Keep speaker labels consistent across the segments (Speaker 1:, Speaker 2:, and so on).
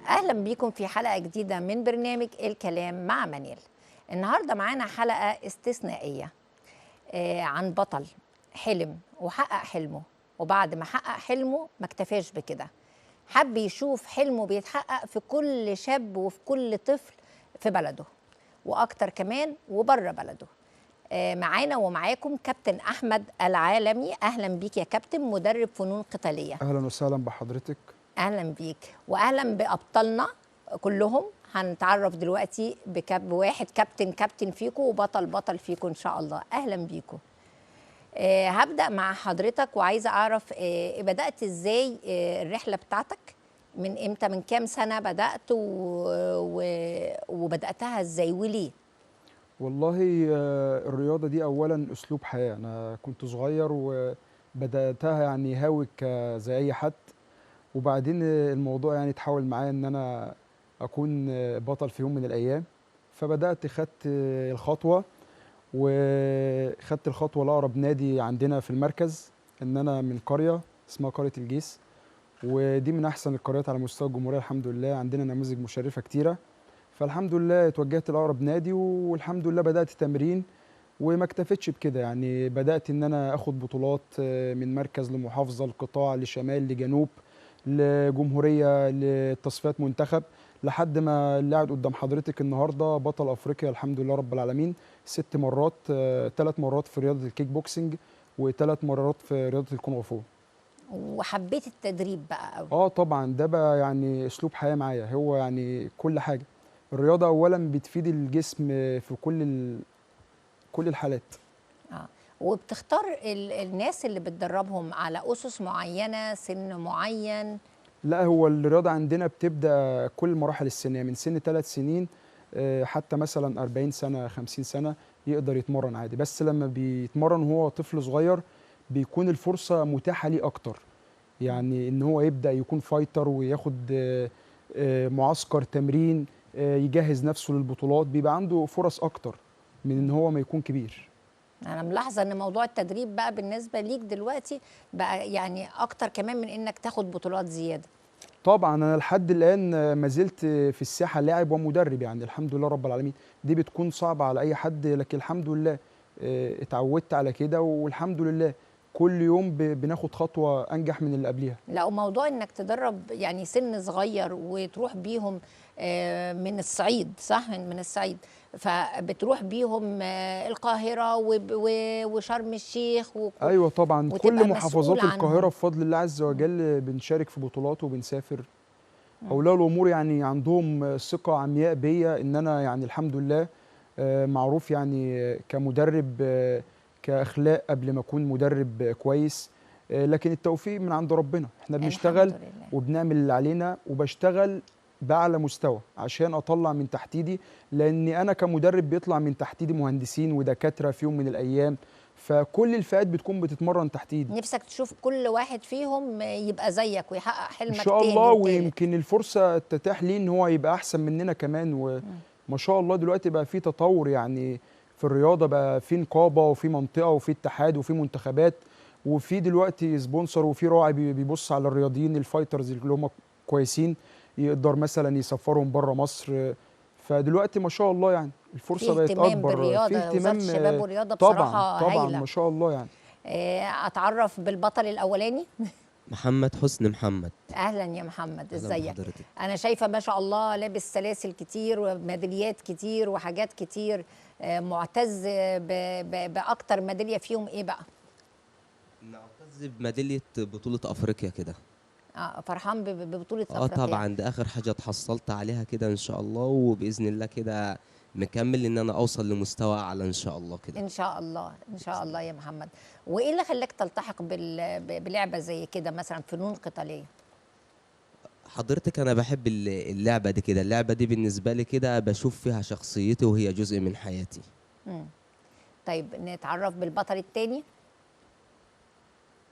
Speaker 1: اهلا بيكم في حلقة جديدة من برنامج الكلام مع منال. النهارده معانا حلقة استثنائية عن بطل حلم وحقق حلمه، وبعد ما حقق حلمه ما اكتفاش بكده، حب يشوف حلمه بيتحقق في كل شاب وفي كل طفل في بلده، واكتر كمان وبره بلده. معانا ومعاكم كابتن احمد العالمي. اهلا بيك يا كابتن، مدرب فنون قتالية.
Speaker 2: اهلا وسهلا بحضرتك.
Speaker 1: اهلا بيك واهلا بابطالنا كلهم. هنتعرف دلوقتي بواحد كابتن فيكم وبطل بطل فيكم ان شاء الله. اهلا بيكم. هبدا مع حضرتك وعايزه اعرف بدات ازاي الرحلة بتاعتك، من امتى، من كام سنة بدات وبداتها ازاي وليه؟
Speaker 2: والله الرياضة دي اولا اسلوب حياة. انا كنت صغير وبداتها يعني هاوي زي اي حد، وبعدين الموضوع يعني اتحول معايا ان انا اكون بطل في يوم من الايام، فبدات خدت الخطوة، وخدت الخطوة لاقرب نادي عندنا في المركز، ان انا من قرية اسمها قرية الجيس، ودي من احسن القريات على مستوى الجمهورية الحمد لله، عندنا نماذج مشرفة كتيرة. فالحمد لله اتوجهت لاقرب نادي، والحمد لله بدات تمرين، وما اكتفيتش بكده، يعني بدات ان انا اخد بطولات من مركز لمحافظه لقطاع لشمال لجنوب لجمهوريه لتصفيات منتخب، لحد ما اللي قاعد قدام حضرتك النهارده بطل افريقيا الحمد لله رب العالمين 6 مرات، 3 مرات في رياضة الكيك بوكسنج و3 مرات في رياضة الكونغ فو.
Speaker 1: وحبيت التدريب بقى قوي؟
Speaker 2: طبعا ده بقى يعني اسلوب حياة معايا، هو يعني كل حاجة. الرياضة اولا بتفيد الجسم في كل الحالات.
Speaker 1: وبتختار الناس اللي بتدربهم على اسس معينة، سن معين؟
Speaker 2: لا، هو الرياضة عندنا بتبدا كل مراحل السنية، من سن 3 سنين حتى مثلا 40 سنة 50 سنة يقدر يتمرن عادي، بس لما بيتمرن وهو طفل صغير بيكون الفرصة متاحة ليه اكتر، يعني ان هو يبدا يكون fighter وياخد معسكر تمرين، يجهز نفسه للبطولات، بيبقى عنده فرص اكتر من ان هو ما يكون كبير.
Speaker 1: أنا ملاحظة إن موضوع التدريب بقى بالنسبة ليك دلوقتي بقى يعني أكتر كمان من إنك تاخد بطولات زيادة.
Speaker 2: طبعا أنا لحد الآن ما زلت في الساحة لاعب ومدرب، يعني الحمد لله رب العالمين. دي بتكون صعبة على أي حد، لكن الحمد لله اتعودت على كده، والحمد لله كل يوم بناخد خطوة أنجح من اللي قبليها.
Speaker 1: لا، وموضوع إنك تدرب يعني سن صغير وتروح بيهم من الصعيد، صح؟ من الصعيد، فبتروح بيهم القاهرة وشرم الشيخ
Speaker 2: أيوة طبعا، كل محافظات القاهرة بفضل الله عز وجل بنشارك في بطولات وبنسافر. أولياء الأمور يعني عندهم ثقة عمياء بيا، إن أنا يعني الحمد لله معروف يعني كمدرب، كأخلاق قبل ما أكون مدرب كويس، لكن التوفيق من عند ربنا. احنا بنشتغل وبنعمل اللي علينا، وبشتغل بأعلى مستوى عشان أطلع من تحت ايدي، لأن أنا كمدرب بيطلع من تحت ايدي مهندسين ودكاترة في يوم من الأيام، فكل الفئات بتكون بتتمرن تحت ايدي.
Speaker 1: نفسك تشوف كل واحد فيهم يبقى زيك ويحقق حلمك
Speaker 2: إن شاء الله، ويمكن الفرصة تتاح ليه إن هو يبقى أحسن مننا كمان. وما شاء الله دلوقتي بقى في تطور يعني في الرياضة، بقى في نقابة وفي منطقة وفي اتحاد وفي منتخبات، وفي دلوقتي sponsor وفي راعي بيبص على الرياضيين ال fighters اللي هم كويسين، يقدر مثلا يسفرهم بره مصر. فدلوقتي ما شاء الله يعني الفرصة بقت اكبر،
Speaker 1: في اهتمام الشباب والرياضة بصراحة
Speaker 2: طبعا طبعا ما شاء الله يعني.
Speaker 1: اتعرف بالبطل الاولاني
Speaker 3: محمد حسن محمد.
Speaker 1: اهلا يا محمد، ازيك؟ انا شايفه ما شاء الله لابس سلاسل كتير وميداليات كتير وحاجات كتير، معتز باكتر ميدالية فيهم ايه بقى؟
Speaker 3: معتز بميداليه بطوله افريقيا كده.
Speaker 1: فرحان ببطولة افريقيا؟
Speaker 3: طبعا، ده اخر حاجة اتحصلت عليها كده ان شاء الله، وباذن الله كده مكمل ان انا اوصل لمستوى اعلى ان شاء الله كده.
Speaker 1: ان شاء الله، ان شاء الله يا محمد. وايه اللي خلاك تلتحق بلعبه زي كده مثلا فنون قتالية؟
Speaker 3: حضرتك انا بحب اللعبة دي كده، اللعبة دي بالنسبة لي كده بشوف فيها شخصيتي وهي جزء من حياتي.
Speaker 1: طيب نتعرف بالبطل الثاني.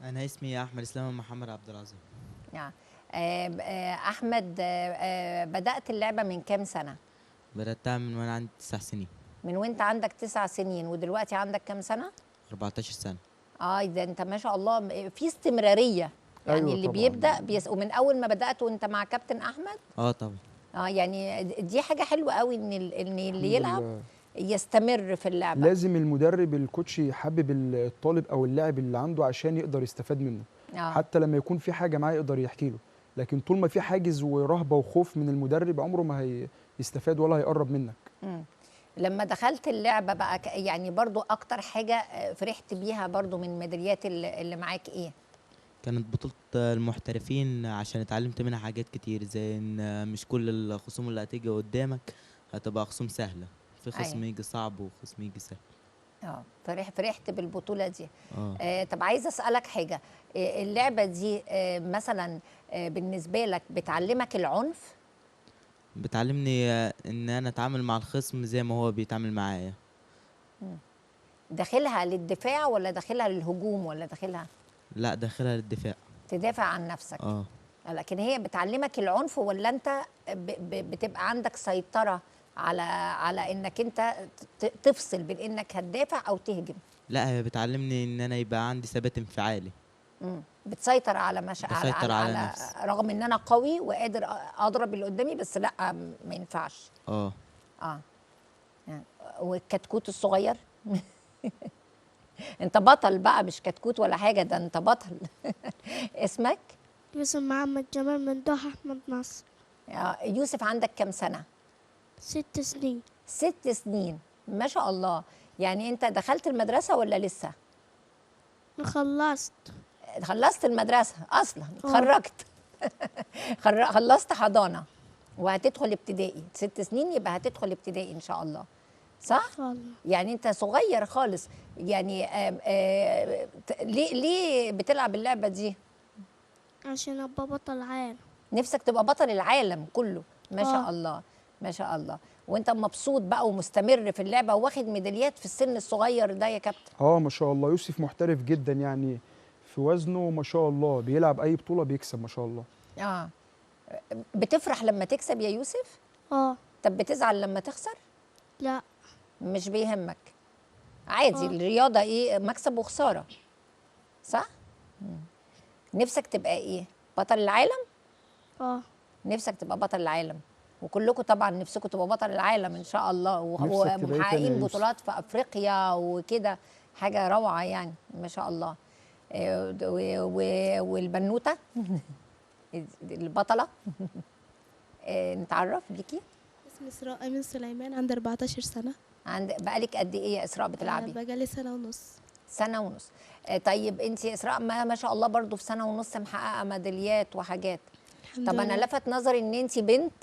Speaker 4: انا اسمي احمد اسلام محمد عبد العظيم.
Speaker 1: نعم. احمد، بدات اللعبة من كام سنة؟
Speaker 4: بدأتها من وانا عندي 9 سنين.
Speaker 1: من وانت عندك 9 سنين، ودلوقتي عندك كام سنة؟
Speaker 4: 14 سنة.
Speaker 1: ده انت ما شاء الله في استمرارية. يعني
Speaker 2: أيوة
Speaker 1: اللي
Speaker 2: طبعاً.
Speaker 1: بيبدا ومن اول ما بدات وانت مع كابتن احمد؟
Speaker 4: اه طبعا.
Speaker 1: يعني دي حاجة حلوة قوي ان اللي يلعب يستمر في اللعبة.
Speaker 2: لازم المدرب الكوتش يحبب الطالب او اللاعب اللي عنده عشان يقدر يستفاد منه. حتى لما يكون في حاجة معاه يقدر يحكي له، لكن طول ما في حاجز ورهبة وخوف من المدرب عمره ما هيستفاد ولا هيقرب منك.
Speaker 1: لما دخلت اللعبة بقى يعني برضو اكتر حاجة فرحت بيها برضو من الميداليات اللي معاك ايه؟
Speaker 4: كانت بطولة المحترفين، عشان اتعلمت منها حاجات كتير، زي ان مش كل الخصوم اللي هتيجي قدامك هتبقى خصوم سهلة، في خصم يجي صعب وخصم يجي سهل.
Speaker 1: فرحت بالبطولة دي. طب عايزة أسألك حاجة، اللعبة دي مثلا بالنسبة لك بتعلمك العنف؟
Speaker 4: بتعلمني ان انا اتعامل مع الخصم زي ما هو بيتعامل معايا.
Speaker 1: داخلها للدفاع ولا داخلها للهجوم ولا داخلها؟
Speaker 4: لا، داخلها للدفاع.
Speaker 1: تدافع عن نفسك. لكن هي بتعلمك العنف ولا انت بتبقى عندك سيطرة على انك انت تفصل بين انك هتدافع او تهجم؟
Speaker 4: لا، هي بتعلمني ان انا يبقى عندي ثبات انفعالي.
Speaker 1: بتسيطر على
Speaker 4: بسيطر على نفسي،
Speaker 1: رغم ان انا قوي وقادر اضرب اللي قدامي، بس لا ما ينفعش. يعني والكتكوت الصغير انت بطل بقى، مش كتكوت ولا حاجة، ده انت بطل. اسمك؟
Speaker 5: يوسف محمد جمال من دوحة احمد نصر.
Speaker 1: يوسف عندك كام سنة؟
Speaker 5: 6 سنين.
Speaker 1: 6 سنين، ما شاء الله. يعني انت دخلت المدرسة ولا لسه؟
Speaker 5: خلصت.
Speaker 1: خلصت المدرسة اصلا؟ اتخرجت. خلصت حضانة وهتدخل ابتدائي. 6 سنين يبقى هتدخل ابتدائي ان شاء الله، صح؟
Speaker 5: الله.
Speaker 1: يعني انت صغير خالص يعني. ليه بتلعب اللعبة دي؟
Speaker 5: عشان ابقى بطل عالم.
Speaker 1: نفسك تبقى بطل العالم كله؟ ما شاء الله، ما شاء الله. وانت مبسوط بقى ومستمر في اللعبة وواخد ميداليات في السن الصغير ده يا كابتن؟
Speaker 2: ما شاء الله، يوسف محترف جدا يعني في وزنه، ما شاء الله بيلعب اي بطوله بيكسب ما شاء الله.
Speaker 1: بتفرح لما تكسب يا يوسف؟ طب بتزعل لما تخسر؟
Speaker 5: لا،
Speaker 1: مش بيهمك، عادي. الرياضة ايه؟ مكسب وخسارة، صح؟ نفسك تبقى ايه؟ بطل العالم؟ نفسك تبقى بطل العالم، وكلكم طبعا نفسكم تبقوا بطل العالم ان شاء الله، ومحققين بطولات في افريقيا وكده، حاجة روعه يعني ما شاء الله. والبنوته البطلة نتعرف بيكي؟
Speaker 6: اسمي اسراء امين سليمان، عندي 14 سنة.
Speaker 1: بقالك قد ايه يا اسراء بتلعبي؟
Speaker 6: بقالي سنة ونص.
Speaker 1: سنة ونص. طيب انت يا اسراء ما شاء الله برضو في سنة ونص محققة ميداليات وحاجات.
Speaker 6: الحمد
Speaker 1: طب
Speaker 6: لله.
Speaker 1: انا لفت نظري ان انت بنت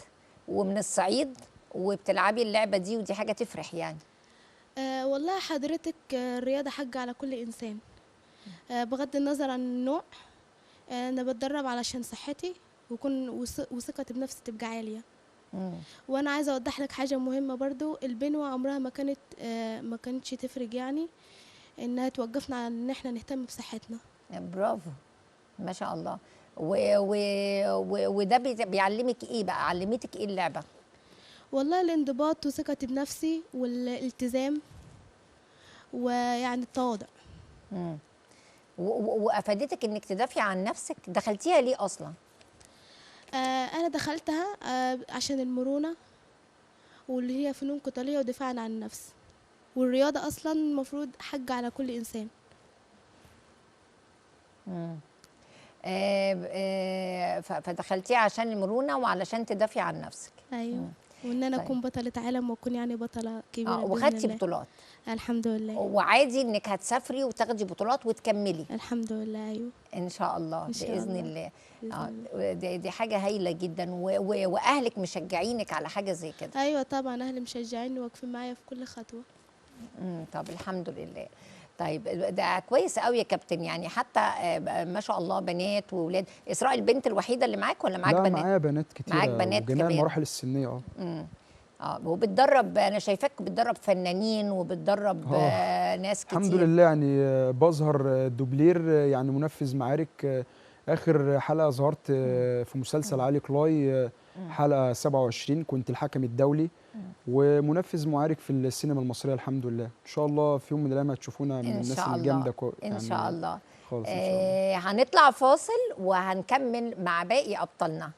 Speaker 1: ومن الصعيد وبتلعبي اللعبة دي، ودي حاجة تفرح يعني.
Speaker 6: والله حضرتك، الرياضة حاجة على كل انسان، بغض النظر عن النوع. انا بتدرب علشان صحتي وكون وثقتي بنفسي تبقى عالية. وانا عايزه اوضح لك حاجة مهمة برضو، البنوة عمرها ما كانت ما كانتش تفرق، يعني انها توقفنا على ان احنا نهتم بصحتنا.
Speaker 1: برافو، ما شاء الله. وده بيعلمك ايه بقى؟ علمتك ايه اللعبة؟
Speaker 6: والله الانضباط وثقتي بنفسي والالتزام ويعني التواضع.
Speaker 1: وافادتك انك تدافعي عن نفسك؟ دخلتيها ليه اصلا؟
Speaker 6: انا دخلتها عشان المرونة، واللي هي فنون قتالية ودفاعا عن النفس، والرياضة اصلا المفروض حق على كل انسان.
Speaker 1: فدخلتيها عشان المرونة وعلشان تدافعي عن نفسك.
Speaker 6: ايوه، وان انا اكون بطلة عالم واكون يعني بطلة كبيرة.
Speaker 1: وخدتي بطولات؟
Speaker 6: الحمد لله.
Speaker 1: وعادي انك هتسافري وتاخدي بطولات وتكملي؟
Speaker 6: الحمد لله، ايوه
Speaker 1: ان شاء الله.
Speaker 6: إن شاء
Speaker 1: باذن
Speaker 6: الله.
Speaker 1: الله. دي حاجة هايلة جدا. واهلك مشجعينك على حاجة زي كده؟
Speaker 6: ايوه طبعا، اهلي مشجعيني وواقفين معايا في كل خطوة.
Speaker 1: طب الحمد لله. طيب ده كويس قوي يا كابتن، يعني حتى ما شاء الله بنات واولاد. اسراء البنت الوحيدة اللي معاك ولا معاك
Speaker 2: لا،
Speaker 1: بنات؟
Speaker 2: معايا بنات كتير،
Speaker 1: معاك بنات
Speaker 2: وجميع المراحل السنية.
Speaker 1: وبتدرب، انا شايفاك بتدرب فنانين وبتدرب ناس كتير.
Speaker 2: الحمد لله، يعني بظهر دوبلير، يعني منفذ معارك. اخر حلقة ظهرت في مسلسل علي كلاي حلقة 27، كنت الحكم الدولي ومنفذ معارك في السينما المصرية الحمد لله. ان شاء الله في يوم من الايام هتشوفونا من الناس الجامدة.
Speaker 1: ان شاء الله.
Speaker 2: خالص إن شاء الله.
Speaker 1: هنطلع فاصل وهنكمل مع باقي ابطالنا.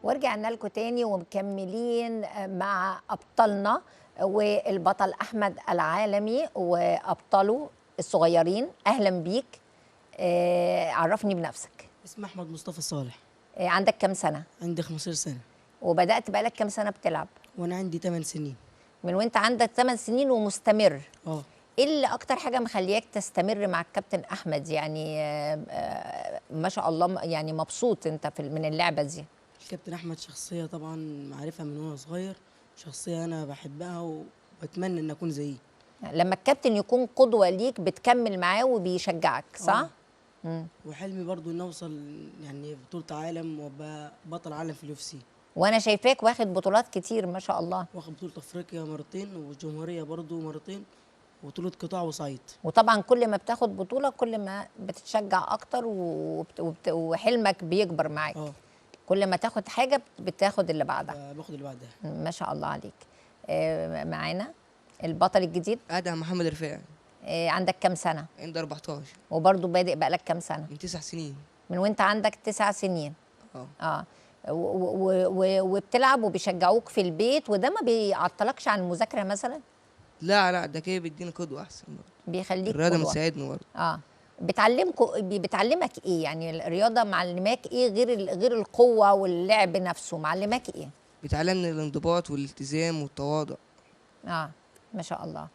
Speaker 1: ورجعنا لكم تاني ومكملين مع أبطالنا والبطل أحمد العالمي وأبطاله الصغيرين. أهلا بيك. عرفني بنفسك.
Speaker 7: اسمي أحمد مصطفى صالح.
Speaker 1: عندك كم سنة؟
Speaker 7: عندي 15 سنة.
Speaker 1: وبدأت بقالك كم سنة بتلعب؟
Speaker 7: وأنا عندي 8 سنين.
Speaker 1: من وأنت عندك 8 سنين ومستمر؟ إيه اللي أكتر حاجة مخلياك تستمر مع الكابتن أحمد؟ يعني ما شاء الله، يعني مبسوط أنت من اللعبة دي.
Speaker 7: الكابتن أحمد شخصية طبعا معرفة من وأنا صغير، شخصية أنا بحبها وبتمنى إن أكون زيه.
Speaker 1: لما الكابتن يكون قدوة ليك بتكمل معاه وبيشجعك، صح؟
Speaker 7: وحلمي برضو إن أوصل يعني بطولة عالم وأبقى بطل عالم في ال UFC.
Speaker 1: وأنا شايفاك واخد بطولات كتير ما شاء الله.
Speaker 7: واخد بطولة أفريقيا مرتين، والجمهورية برضو مرتين، وبطولة قطاع وصعيد.
Speaker 1: وطبعا كل ما بتاخد بطولة كل ما بتتشجع أكتر وحلمك بيكبر معاك. كل ما تاخد حاجة بتاخد اللي بعدها.
Speaker 7: باخد اللي بعدها.
Speaker 1: ما شاء الله عليك. معانا البطل الجديد
Speaker 8: ادهم محمد رفاعي.
Speaker 1: عندك كام سنة؟
Speaker 8: عندي 14.
Speaker 1: وبرضه بادئ بقالك كام سنة؟
Speaker 8: من 9 سنين.
Speaker 1: من وانت عندك 9 سنين. وبتلعب وبيشجعوك في البيت، وده ما بيعطلكش عن المذاكرة مثلا؟
Speaker 8: لا لا، ده كده بيديني قدوة احسن برضه.
Speaker 1: بيخليك
Speaker 8: الرياضة بتساعدني برضه.
Speaker 1: بتعلمك ايه يعني الرياضة؟ معلماك ايه غير القوة واللعب نفسه؟ معلماك ايه؟
Speaker 8: بتعلمني الانضباط والالتزام والتواضع.
Speaker 1: ما شاء الله.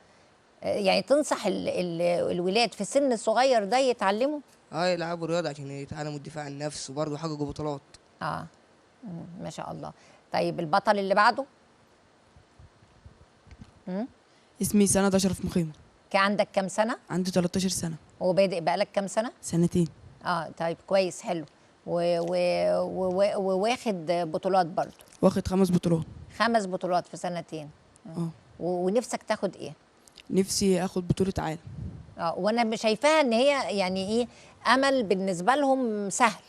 Speaker 1: يعني تنصح الولاد في السن الصغير ده يتعلموا؟
Speaker 8: يلعبوا رياضة عشان يتعلموا الدفاع عن النفس وبرضه يحققوا بطولات.
Speaker 1: ما شاء الله. طيب البطل اللي بعده؟
Speaker 9: اسمي سند اشرف مخيمر.
Speaker 1: كان عندك كام سنة؟
Speaker 7: عندي 13 سنة.
Speaker 1: وبادئ بقالك كام سنة؟
Speaker 7: سنتين.
Speaker 1: طيب كويس، حلو. وواخد بطولات برضو؟
Speaker 7: واخد 5 بطولات.
Speaker 1: 5 بطولات في سنتين. ونفسك تاخد ايه؟
Speaker 7: نفسي اخد بطولة عالم.
Speaker 1: وانا شايفاها ان هي يعني ايه، امل بالنسبة لهم سهل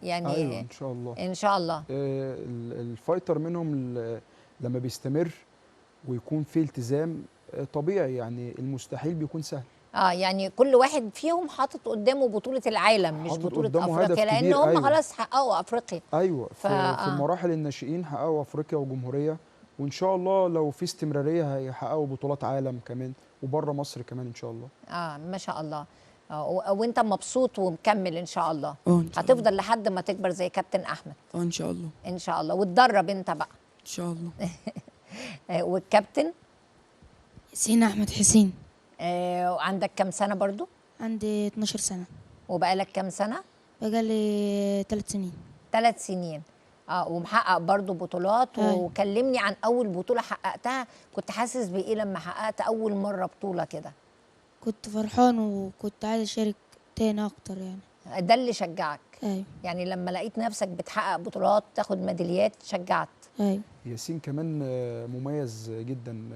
Speaker 1: يعني.
Speaker 2: ايوه ان شاء الله.
Speaker 1: ان شاء الله.
Speaker 2: ال fighter منهم لما بيستمر ويكون في التزام طبيعي، يعني المستحيل بيكون سهل.
Speaker 1: يعني كل واحد فيهم حاطط قدامه بطولة العالم، مش بطولة افريقيا، لان هم أيوة. خلاص حققوا افريقيا.
Speaker 2: ايوه في مراحل الناشئين حققوا افريقيا وجمهورية، وان شاء الله لو في استمرارية هيحققوا بطولات عالم كمان وبره مصر كمان ان شاء الله.
Speaker 1: ما شاء الله. وانت مبسوط ومكمل ان شاء الله؟
Speaker 7: ان شاء
Speaker 1: هتفضل الله لحد ما تكبر زي كابتن احمد؟
Speaker 7: ان شاء الله.
Speaker 1: ان شاء الله. وتدرب انت بقى
Speaker 7: ان شاء الله.
Speaker 1: والكابتن
Speaker 9: سينا احمد حسين.
Speaker 1: وعندك كام سنة برضو؟
Speaker 9: عندي 12 سنة.
Speaker 1: وبقالك كام سنة؟
Speaker 9: بقالي 3 سنين.
Speaker 1: 3 سنين. ومحقق برضو بطولات. وكلمني عن اول بطوله حققتها، كنت حاسس بايه لما حققت اول مرة بطوله كده؟
Speaker 9: كنت فرحان وكنت عايز اشارك تاني اكتر يعني.
Speaker 1: ده اللي شجعك؟
Speaker 9: ايوه.
Speaker 1: يعني لما لقيت نفسك بتحقق بطولات تاخد ميداليات شجعت؟
Speaker 9: ايوه.
Speaker 2: ياسين كمان مميز جدا،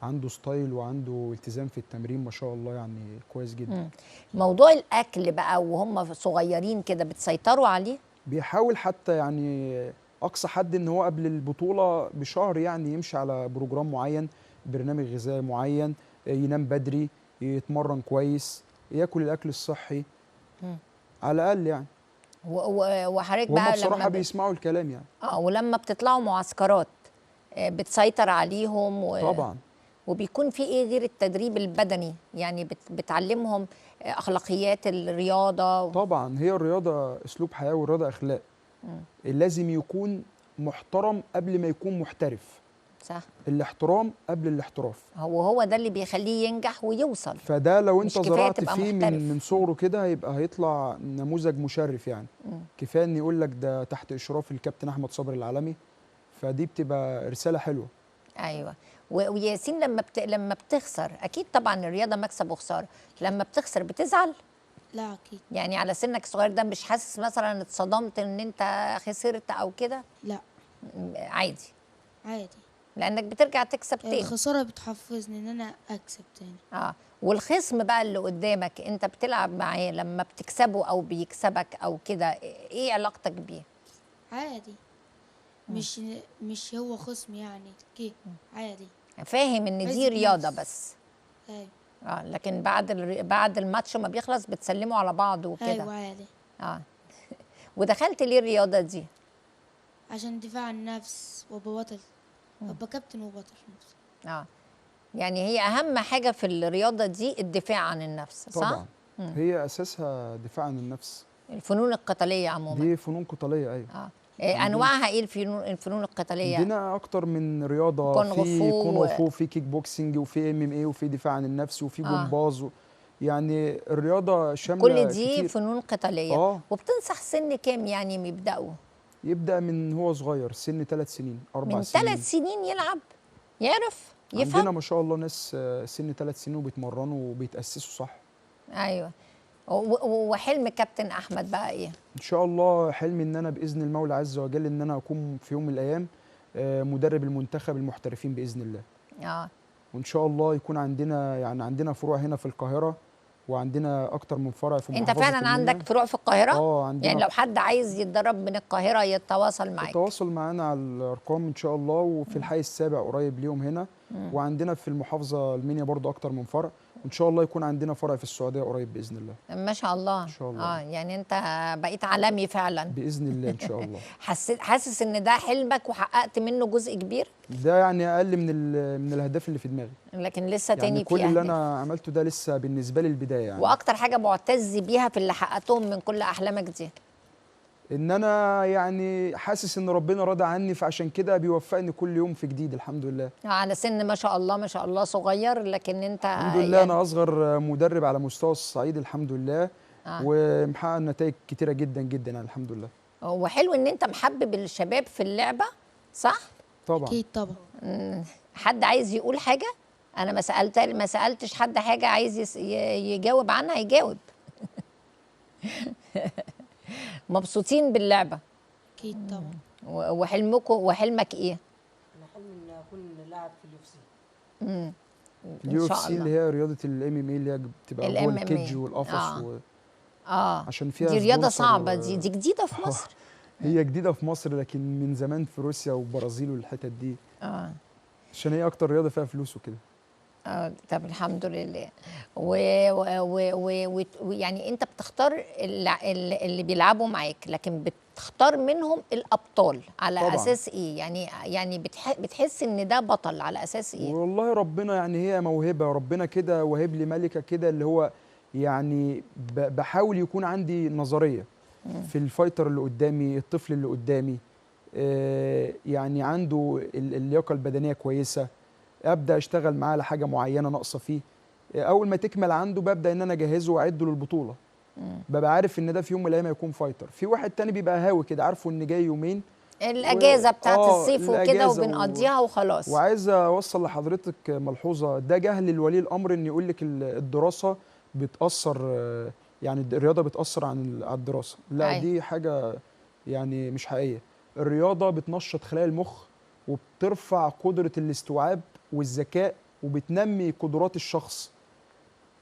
Speaker 2: عنده style وعنده التزام في التمرين ما شاء الله، يعني كويس جدا.
Speaker 1: موضوع الاكل بقى وهم صغيرين كده بتسيطروا عليه؟
Speaker 2: بيحاول حتى يعني اقصى حد ان هو قبل البطولة بشهر يعني يمشي على program معين، برنامج غذائي معين، ينام بدري، يتمرن كويس، ياكل الاكل الصحي على الاقل يعني.
Speaker 1: وحضرتك بقى
Speaker 2: بصراحة بيسمعوا الكلام يعني.
Speaker 1: ولما بتطلعوا معسكرات بتسيطر عليهم
Speaker 2: طبعا.
Speaker 1: وبيكون في ايه غير التدريب البدني؟ يعني بتعلمهم اخلاقيات الرياضة
Speaker 2: طبعا هي الرياضة اسلوب حياة، والرياضة اخلاق. لازم يكون محترم قبل ما يكون محترف.
Speaker 1: صح. الاحترام
Speaker 2: قبل الاحتراف،
Speaker 1: هو ده اللي بيخليه ينجح ويوصل.
Speaker 2: فده لو انت زرعت فيه من صغره كده هيبقى هيطلع نموذج مشرف يعني. كفاية ان يقول لك ده تحت اشراف الكابتن احمد صبري العالمي، فدي بتبقى رسالة حلوة.
Speaker 1: ايوه. وياسين لما بتخسر، اكيد طبعا الرياضة مكسب وخسارة، لما بتخسر بتزعل؟
Speaker 9: لا اكيد.
Speaker 1: يعني على سنك الصغير ده مش حاسس مثلا اتصدمت ان انت خسرت او كده؟
Speaker 9: لا
Speaker 1: عادي.
Speaker 9: عادي،
Speaker 1: لانك بترجع تكسب تاني.
Speaker 9: الخسارة بتحفزني ان انا اكسب تاني.
Speaker 1: والخصم بقى اللي قدامك انت بتلعب معاه، لما بتكسبه او بيكسبك او كده، ايه علاقتك بيه؟
Speaker 9: عادي، مش هو خصم يعني، كده عادي.
Speaker 1: فاهم ان دي رياضة بس.
Speaker 9: ايوه.
Speaker 1: لكن بعد الماتش ما بيخلص بتسلموا على بعض وكده.
Speaker 9: ايوه عادي.
Speaker 1: ودخلت ليه الرياضة دي؟
Speaker 9: عشان دفاع عن النفس وابقى بطل، ابقى كابتن وبطل في نفسي.
Speaker 1: يعني هي اهم حاجة في الرياضة دي الدفاع عن النفس، صح؟
Speaker 2: طبعا. هي اساسها دفاع عن النفس.
Speaker 1: الفنون القتالية عموما
Speaker 2: دي فنون قتالية. ايوه.
Speaker 1: انواعها ايه الفنون القتالية؟
Speaker 2: عندنا اكتر من رياضة، في كونغ فو، في كيك بوكسنج، وفي MMA، وفي دفاع عن النفس، وفي جمباز يعني الرياضة شاملة
Speaker 1: كل دي كتير. فنون قتالية. وبتنصح سن كام يعني يبداوا؟
Speaker 2: يبدا من هو صغير، سن 3 سنين، 4
Speaker 1: من
Speaker 2: سنين.
Speaker 1: 3 سنين يلعب، يعرف يفهم.
Speaker 2: عندنا ما شاء الله ناس سن 3 سنين وبيتمرنوا وبيتاسسوا صح.
Speaker 1: ايوه. وحلم كابتن احمد بقى ايه؟
Speaker 2: ان شاء الله حلمي ان انا باذن المولى عز وجل ان انا اكون في يوم من الايام مدرب المنتخب المحترفين باذن الله. وان شاء الله يكون عندنا يعني عندنا فروع هنا في القاهرة، وعندنا اكتر من فرع في محافظة.
Speaker 1: انت فعلا عندك فروع في القاهرة؟
Speaker 2: عندنا.
Speaker 1: يعني لو حد عايز يتدرب من القاهرة يتواصل معاك؟
Speaker 2: يتواصل معانا على الارقام ان شاء الله، وفي الحي السابع قريب ليهم هنا، وعندنا في المحافظة المنيا برضو اكتر من فرع، وان شاء الله يكون عندنا فرع في السعودية قريب باذن الله.
Speaker 1: ما شاء الله.
Speaker 2: ان شاء الله.
Speaker 1: يعني انت بقيت عالمي فعلا
Speaker 2: باذن الله ان شاء الله.
Speaker 1: حاسس ان ده حلمك وحققت منه جزء كبير؟
Speaker 2: ده يعني اقل من الاهداف اللي في دماغي،
Speaker 1: لكن لسه تاني
Speaker 2: يعني
Speaker 1: في
Speaker 2: كل اللي انا عملته ده لسه بالنسبة لي البداية يعني.
Speaker 1: واكتر حاجة معتز بيها في اللي حققتهم من كل احلامك دي؟
Speaker 2: ان انا يعني حاسس ان ربنا راضي عني، فعشان كده بيوفقني كل يوم في جديد الحمد لله.
Speaker 1: على سن ما شاء الله ما شاء الله صغير، لكن انت
Speaker 2: الحمد لله يعني انا اصغر مدرب على مستوى الصعيد الحمد لله. ومحقق نتائج كتيرة جدا جدا يعني الحمد لله.
Speaker 1: وحلو ان انت محبب الشباب في اللعبة، صح؟
Speaker 2: طبعا
Speaker 9: اكيد طبعا.
Speaker 1: حد عايز يقول حاجة؟ انا ما سالتش حد حاجة، عايز يجاوب عنها يجاوب. مبسوطين باللعبة؟
Speaker 6: اكيد طبعا.
Speaker 1: وحلمكم، وحلمك ايه؟
Speaker 7: انا حلمي ان اكون لاعب في ال UFC.
Speaker 2: ال UFC اللي هي رياضة ال MMA، اللي هي بتبقى جوه ال cage والقفص. عشان فيها
Speaker 1: دي رياضة صعبة، دي جديدة في مصر.
Speaker 2: هي جديدة في مصر، لكن من زمان في روسيا والبرازيل والحتت دي. عشان هي اكتر رياضة فيها فلوس وكده.
Speaker 1: طب الحمد لله. ويعني انت بتختار اللي بيلعبوا معاك، لكن بتختار منهم الابطال على طبعًا. اساس ايه؟ يعني بتحس ان ده بطل على اساس ايه؟
Speaker 2: والله ربنا يعني هي موهبة، ربنا كده وهب لي ملكه كده، اللي هو يعني بحاول يكون عندي نظرية في ال fighter اللي قدامي، الطفل اللي قدامي، يعني عنده اللياقة البدنية كويسة، ابدا اشتغل معاه على حاجة معينة ناقصه فيه، اول ما تكمل عنده ببدا ان انا اجهزة واعده للبطولة. ببقى عارف ان ده في يوم من الايام هيكون fighter. في واحد تاني بيبقى هاوي كده، عارفه ان جاي يومين
Speaker 1: الاجازة بتاعت الصيف وكده وبنقضيها وخلاص.
Speaker 2: وعايز اوصل لحضرتك ملحوظة، ده جهل الولي الامر ان يقول لك الدراسة بتاثر، يعني الرياضة بتاثر عن الدراسة. لا، دي حاجة يعني مش حقيقية. الرياضة بتنشط خلايا المخ وبترفع قدره الاستيعاب والذكاء، وبتنمي قدرات الشخص،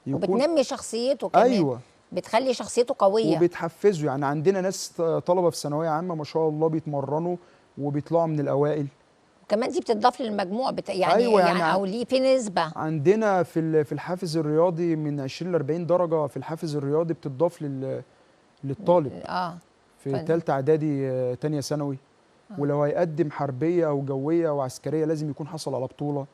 Speaker 1: وبتنمي شخصيته كمان.
Speaker 2: ايوه،
Speaker 1: بتخلي شخصيته قوية
Speaker 2: وبتحفزه. يعني عندنا ناس طلبه في ثانوية عامة ما شاء الله بيتمرنوا وبيطلعوا من الاوائل.
Speaker 1: وكمان دي بتضاف للمجموع يعني، أيوة، يعني او ليه في نسبه
Speaker 2: عندنا في الحافز الرياضي من 20 ل 40 درجه في الحافز الرياضي بتضاف للطالب. في ثالثة اعدادي، ثانية ثانوي. ولو هيقدم حربيه او جوية او عسكرية لازم يكون حصل على بطوله.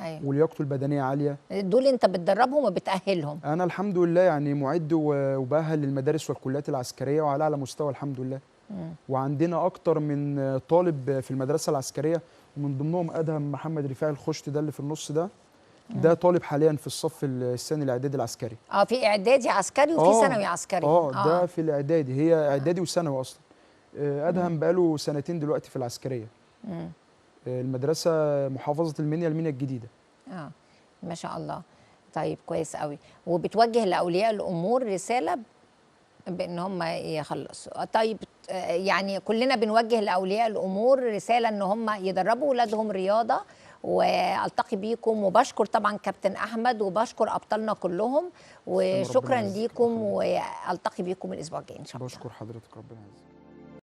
Speaker 1: أيوة.
Speaker 2: ولياقته البدنية عالية.
Speaker 1: دول انت بتدربهم وبتاهلهم؟
Speaker 2: انا الحمد لله يعني معد وباهل للمدارس والكليات العسكرية وعلى اعلى مستوى الحمد لله. وعندنا اكتر من طالب في المدرسة العسكرية، ومن ضمنهم ادهم محمد رفاعي الخشت ده اللي في النص ده. ده طالب حاليا في الصف الثاني الاعدادي العسكري.
Speaker 1: في اعدادي عسكري وفي ثانوي عسكري.
Speaker 2: ده في الاعدادي، هي اعدادي وثانوي اصلا. ادهم بقاله سنتين دلوقتي في العسكرية. المدرسة محافظة المنيا، المنيا الجديدة.
Speaker 1: ما شاء الله. طيب كويس قوي. وبتوجه لاولياء الامور رسالة بان هم يخلصوا. طيب يعني كلنا بنوجه لاولياء الامور رسالة ان هم يدربوا اولادهم رياضة. والتقي بيكم، وبشكر طبعا كابتن احمد، وبشكر ابطالنا كلهم، وشكرا ليكم، والتقي بيكم الاسبوع الجاي ان شاء الله.
Speaker 2: بشكر حضرتك، ربنا يعزك.